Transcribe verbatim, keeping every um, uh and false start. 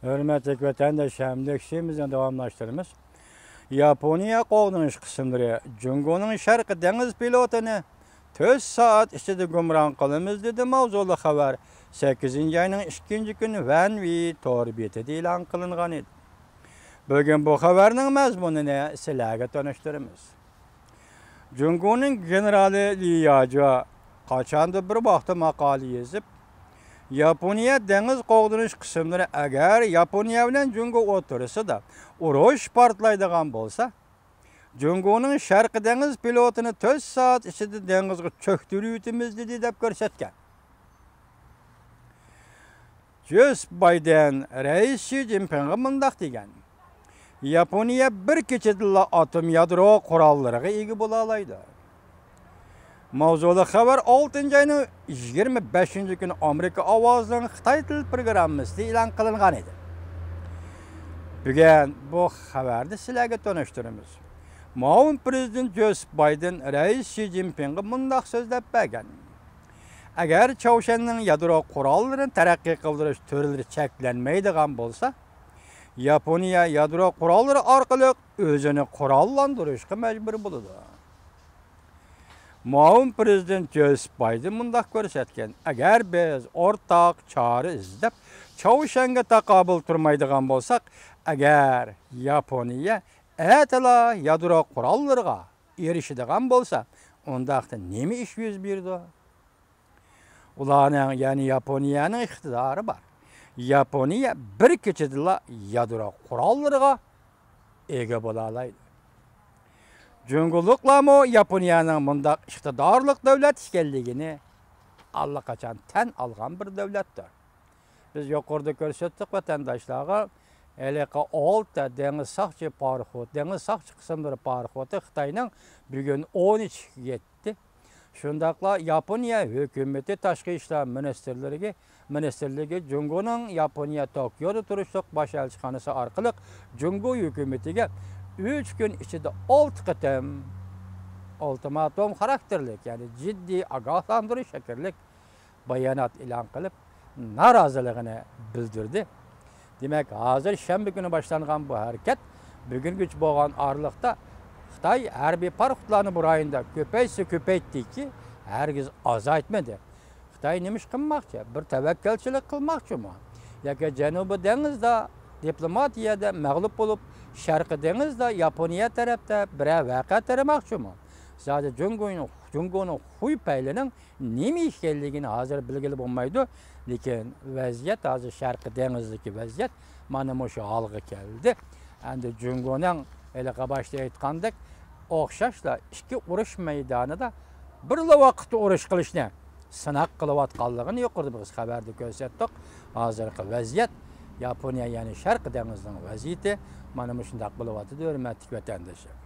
ھۆرمەتلىك ۋەتەنداشلار، ئەمدى ئىشىمىزنى داۋاملاشتۇرىمىز. ياپونىيە قوغدىنىش قىسىملىرى جۇڭگونىڭ شەرقىي دېڭىز پلوتىنى تۆت سائەت ئىچىدە گۇمران قىلىمىز، دېدى ماۋزۇلۇق خەۋەر سەككىزىنچى ئاينىڭ ئىككىنچى كۈنى ۋەنۋى تور بېتىدە ئېلان قىلىنغان ئىدى. بۈگۈن بۇ خەۋەرنىڭ مەزمۇنىنى سىلەرگە تونۇشتۇرىمىز. جۇڭگونىڭ گېنېرالى لى ياجۇ قاچاندۇر بىر ۋاقىتتا ماقالە يېزىپ، ياپونىيە دېڭىز قوغدىنىش قىسىملىرى ئەگەر ياپونىيە بىلەن جۇڭگو ئوتتۇرىسىدا ئۇرۇش پارتلايدىغان بولسا، جۇڭگونىڭ شەرقىي دېڭىز پلوتىنى تۆت سائەت ئىچىدە دېڭىزغا چۆكتۈرۈۋېتىمىز، دېدى، دەپ كۆرسەتكەن. جوزېف بايدېن رەئىس شى جىنپىڭغا مۇنداق دېگەن: ياپونىيە بىر كېچىدىلا ئاتوم يادرو قوراللىرىغا ئىگە بولالايدۇ. ماۋزۇلۇق خەۋەر ئالتىنچى ئاينىڭ يىگىرمە بەشىنچى كۈنى ئامېرىكا ئاۋازىنىڭ خىتاي تىل پروگراممىسىدا ئېلان قىلىنغان ئىدى. بۈگۈن بۇ خەۋەرنى سىلەرگە تونۇشتۇرىمىز. مۇئاۋىن پرېزىدېنت جوزېف بايدېن رەئىس شى جىنپىڭغا مۇنداق سۆزلەپ بەرگەن: ئەگەر چاۋشيەننىڭ يادرو قوراللىرىنى تەرەققىي قىلدۇرۇش تۈرلىرى چەكلەنمەيدىغان بولسا، ياپونىيە يادرو قوراللىرى ئارقىلىق ئۆزىنى قوراللاندۇرۇشقا مەجبۇر بولىدۇ. مۇئاۋىن پرېزىدېنت جوزېف بايدېن مۇنداق كۆرسەتكەن: ئەگەر بىز ئورتاق چارە ئىزدەپ، چاۋشيەنگە تاقابىل تۇرمايدىغان بولساق، ئەگەر ياپونىيە ئەتىلا يادرو قوراللىرىغا ئېرىشىدىغان بولسا، ئۇنداقتا نېمە ئىش يۈز بېرىدۇ؟ ئۇلارنىڭ، يەنى ياپونىيەنىڭ ئىقتىدارى بار. ياپونىيە بىر كېچىدىلا يادرو قوراللىرىغا ئىگە بولالايدۇ. جۇڭگولۇقلارمۇ ياپونىيەنىڭ مۇنداق ئىقتىدارلىق دۆلەت ئىكەنلىكىنى ئاللىقاچان تەن ئالغان بىر دۆلەتتۇر. بىز يۇقىرىدا كۆرسەتتۇق ۋەتەنداشلارغا، ھېلىقى ئالتە دېڭىز ساقچى پاراخوت، دېڭىز ساقچى قىسىملىرى پاراخوتى خىتاينىڭ بۈگۈن ئون ئىككىگە يەتتى. شۇنداقلا ياپونىيە ھۆكۈمىتى تاشقى ئىشلار مىنىستىرلىرىگە، مىنىستىرلىكى جۇڭگونىڭ ياپونىيە توكيودا تۇرۇشلۇق باش ئەلچىخانىسى ئارقىلىق جۇڭگو ھۆكۈمىتىگە ئۈچ كۈن ئىچىدە ئالتە قېتىم ئۇلتىماتوم خاراكتېرلىك، يەنى جىددىي ئاگاھلاندۇرۇش شەكىللىك بايانات ئېلان قىلىپ، نارازىلىقىنى بىلدۈردى. دېمەك، ھازىر شەنبە كۈنى باشلانغان بۇ ھەرىكەت بۈگۈنگىچە بولغان ئارىلىقتا خىتاي ھەربىي پاراخوتلارنى بۇ رايوندا كۆپەيتسە كۆپەيتتىكى، ھەرگىز ئازايتمىدى. خىتاي نېمە ئىش قىلماقچى؟ بىر تەۋەككەلچىلىك قىلماقچىمۇ؟ ياكى جەنۇبىي دېڭىزدا دىپلوماتىيەدە مەغلۇپ بولۇپ، شەرقىي دېڭىزدا ياپونىيە تەرەپتە بىرەر ۋەقە تېرىماقچىمۇ؟ زادى جۇڭگونىڭ، جۇڭگونىڭ خۇي پەيلىنىڭ نېمە ئىكەنلىكىنى ھازىر بىلگىلى بولمايدۇ، لېكىن ۋەزىيەت ھازىر شەرقىي دېڭىزدىكى ۋەزىيەت مانا مۇشۇ ھالغا كەلدى. ئەمدى جۇڭگونىڭ ھېلىقى باشتا ئېيتقاندەك، ئوخشاشلا ئىككى ئۇرۇش مەيدانىدا بىرلا ۋاقىتتا ئۇرۇش قىلىشنى سىناق قىلىۋاتقانلىقىنى يۇقىرىدا بىز خەۋەردە كۆرسەتتۇق. ھازىرقى ۋەزىيەت، ياپونىيە، يەنى شەرقىي دېڭىزنىڭ ۋەزىيىتى مانا مۇشۇنداق بولۇۋاتىدۇ، ھۆرمەتلىك ۋەتەنداشلار.